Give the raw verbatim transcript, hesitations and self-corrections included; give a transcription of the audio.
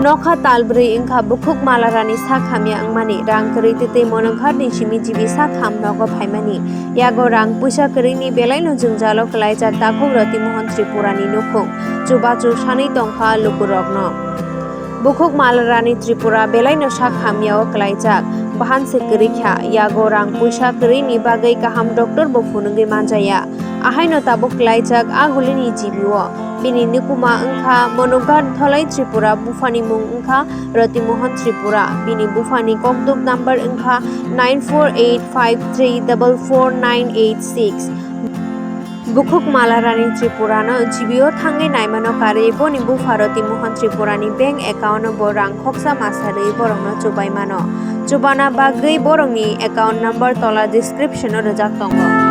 Nokha talbrwi wngkha bukhuk Malarani sak hamya wngmani, rang kwrwi tei tei Monoghat ni simi jibi sak ham nogo phaimani. Yago rang puisa kwrwini belaino jwngjalo kwlaijak takhuk Roti Mohan Tripurani nukhung. Chubachu sanwi tongkha lukurokno. Bukhuk Malarani Tripura belaino sak hamyao kwlaijak, bahan se kwrwi kha, yago rang puisa kwrwini bagwi kaham doctor bo phunugwi manjaya. Ahaino tabuk kwlaijak a gulini jibio. Bini nukuma wngkha Monoghat Dholai Tripura, buphani mung wngkha Roti Mohan Tripura, bini buphani kokduk number wngkha nine four eight five three double four nine eight six. Bukhuk Malarani Tripurano jibio thangwi naimano karwi boni bupha Roti Mohan Tripurani bank account-o bo rang khoksa masa rwi borokno chubaimano. Chubana bagwi borokni account number tola description-o rwjak tongo.